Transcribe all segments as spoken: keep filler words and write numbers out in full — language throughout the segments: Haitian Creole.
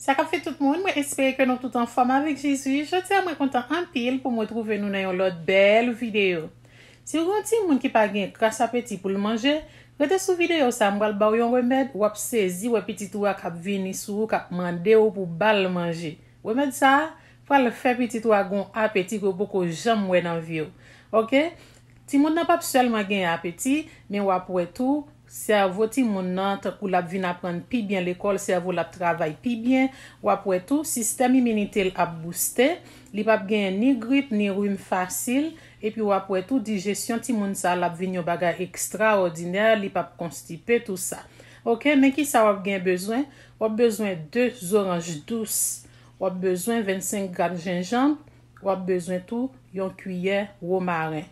Sa k ap fèt tout moun, mwen espere ke nou tout anfòm avèk Jezi. Jodi a mwen kontan anpil pou mwen twouve nou nan yon lòt bèl videyo. Si w gen yon timoun ki pa gen kras apeti pou l manje, rete sou videyo sa, m pral ba w yon remèd, w ap sezi wè pitit ou a k ap vini sou ou, k ap mande w pou ba l manje. Remèd sa a pral fè pitit ou a gen yon apeti ke w poko janm wè nan vi w. Oke? Timoun nan p ap sèlman gen apeti, men w ap wè tou, sèvo timoun nan, tankou l ap vin aprann pi byen lekòl, sèvo l ap travay pi byen, w ap wè tou, sistèm iminite l ap bouste, li p ap genyen ni grip, ni rim fasil, epi w ap wè tou, dijesyon timoun sa a, l ap vin yon bagay ekstraòdinè, li p ap konstipe, tou sa. Oke, men kisa w ap gen bezwen? W ap bezwen de zoranj dous, w ap bezwen vennsenk gram jenjanm, w ap bezwen tou yon kiyè womaren.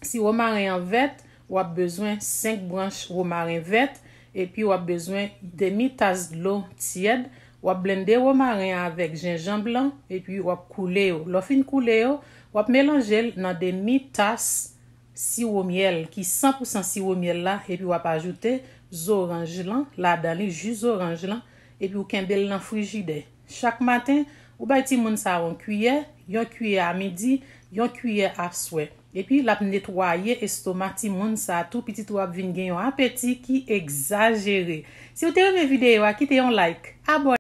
Si womaren an vèt, w ap bezwen senk branch womaren vèt, epi w ap bezwen demi tas dlo tyèd. W ap blende womaren an avèk jenjanm lan, epi w ap koule yo. Lè w fin koule yo, w ap melanje l nan demi tas siwo myèl, ki san pou san siwo myèl la, epi w ap ajoute zoranj lan ladan li, ji zoranj lan, epi w kenbe l nan frijidè. Chak maten, ou bay timoun sa a yon kiyè, yon kiyè a midi, yon kiyè aswè. Epi l ap netwaye estoma timoun sa a tou, pitit ou ap vin gen yon apeti ki egzajere. Si w te renmen videyo a, kite yon like, abòne.